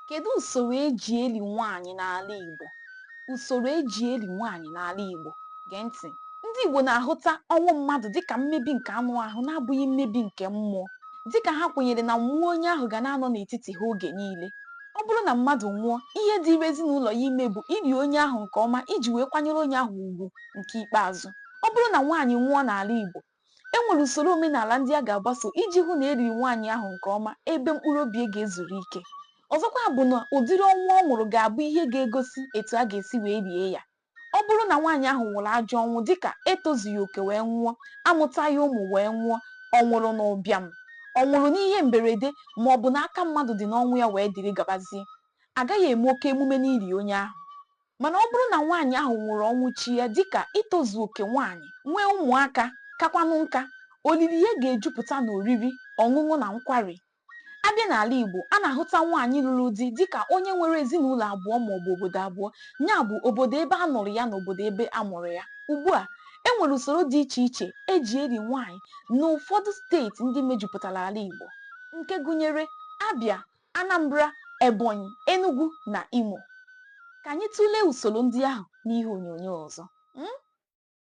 Kedu usoro eji eli nwaanyị n'ala Igbo? Usoro eji eli nwaanyị n'ala Igbo. Gee ntị. Ndị Igbo na-ahụta ọnwụ mmadụ dịka mmebi nke anụ ahụ na-abụghị mmebi nke mmụọ, dịka ha kwenyere na mmụọ onye ahụ ga na-anọ n'etiti ha oge niile. Ọ bụrụ na mmadụ nwụọ, ihe dịịrị ezinụlọ ya ime bụ ili onye ahụ nke ọma iji wee kwanyere onye ahụ ugwu nke ikpeazụ. Ọ bụrụ na nwaanyị nwụọ n'ala Igbo, e nwere usoro omenala ndị a ga-agbaso iji hụ na e liri nwaanyị ahụ nke ọma ebe mkpụrụ obi ya ga-ezuru ike. Ọzọkwa bụ na ụdịrị ọnwụ ọ nwụrụ ga-abụ ihe ga-egosi etu a ga-esi wee lie ya. Ọ bụrụ na nwaanyị ahụ nwụrụ ajọ ọnwụ dịka etozughị oke wee nwụọ, amụtaghị ụmụ wee nwụọ, ọ nwụrụ n'ụbịam, ọ nwụrụ n'ihe mberede ma ọ bụ na aka mmadụ dị n'ọnwụ ya wee dịrị gabazie, agaghị eme oke emume n'ili onye ahụ. Mana ọ bụrụ na nwaanyị ahụ nwụrụ ọnwụ chi ya dịka itozu oke nwaanyị, nwee ụmụaka, kakwanụ nka, olili ya ga-ejupụta n'oriri, ọṅụṅụ na nkwari. A bịa n'ala Igbo, a na-ahụta nwaanyị lụrụ di dịka onye nwere ezinụlọ abụọ maọbụ obodo abụọ, ya bụ obodo ebe a nụrụ ya na obodo ebe a mụrụ ya. Ugbu a, e nwere usoro dị iche iche e ji eli nwaanyị n'ụfọdụ steeti ndị mejupụtara ala Igbo, nke gụnyere Abịa, Anambra, Ebonyi, Enugu na Imo. Ka anyị tụlee usoro ndị ahụ n'ihe onyonyo ọzọ.